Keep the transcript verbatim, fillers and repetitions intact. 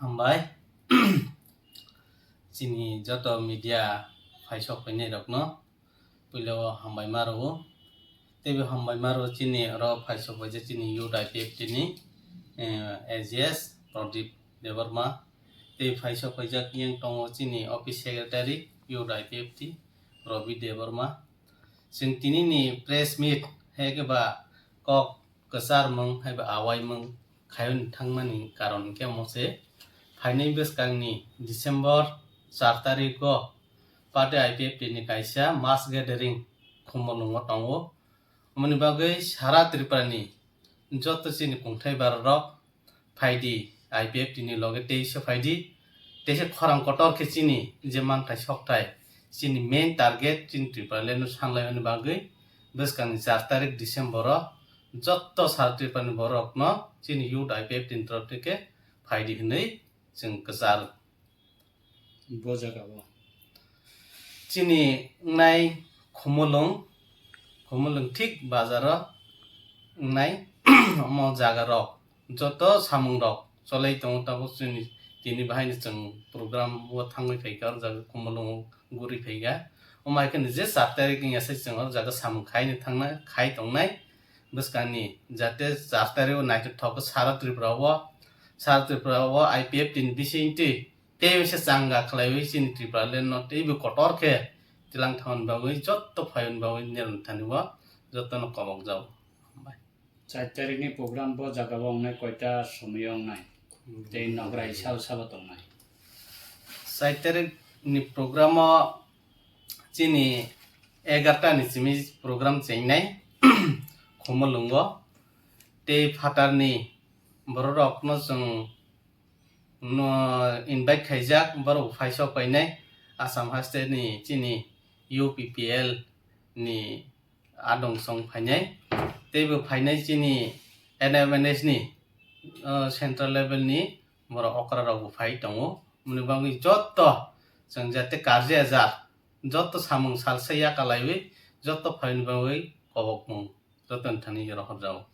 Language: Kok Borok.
Hambai. Chini joto media phaisok phainai rokno puila o hambai ma rwo. Teibo hambai ma rwo chini oro phaisok phaijak chini youth I P F T ni, eh, A G S Pradip Debbarma. Tei phaisok phaijak yang tongo chini office secretary youth I P F T Ravi Debbarma. Chwng tini ni press meet hai khe ba kok kwcharmung hai ba awaimung khayung thangmani karon hwnkhe omo se phainai bwskangni December char tarikgo party I P F T ni kaisa mass gathering Khumulwngo tongo. Omoni bagwi sara Tripura ni joto chini kungthai bararok phaidi, I P F T ni loge teisa phaidi, teisa khorang kotor khe chini je manthai sokthai, chini main target chini Tripura land no sanlaimani bagwi bwskangni char tarik December o joto sara Tripura ni borok no chini youth I P F T ni torof theke phaidi hinwi chwng kwchar. Bo jaga o. Chini wngnai Khumulwng, Khumulwng thik bazar o wngnai omo jaga rok joto samung rok cholai tongo, tabuk chini tini bahai ni chwng program o thangwi phaikha, o jaga Khumulwng o guri phaikha. Omo hai kheno je char tarik wngya se chwng o jaga samung khai ni thangna, khai tongnai bwskangni, jate char tarik o naithothok sara Tripura o, sara Tripura o I P F T ni bisingtwi tei se changa khlaiwi chini Tripura land no teibo kotor khe tilang thangni bagwi joto phaiwni bagwi Nirantha ni o jotono kobok jago. Hambai. Char tarik ni program bo jaga o wngnai koita somoi o wngnai? Tei nograi sabo sabo tongnai? Char tarik ni program o chini egarta ni simi program chengnai Khumulwngo. Tei phatar ni borok rok no chwng no invite khaijak, borok phaisok painai Assam haste ni chini U P P L ni adong song phainai, teibo phainai chini N M N S ni, uh, central level ni borok okra rok bo phai tongo. Moni bagwi joto chwng jate karjiyajak joto samung salsa yakalaiwi joto phaini bagwi kobokmung joto ni thani rohorjago.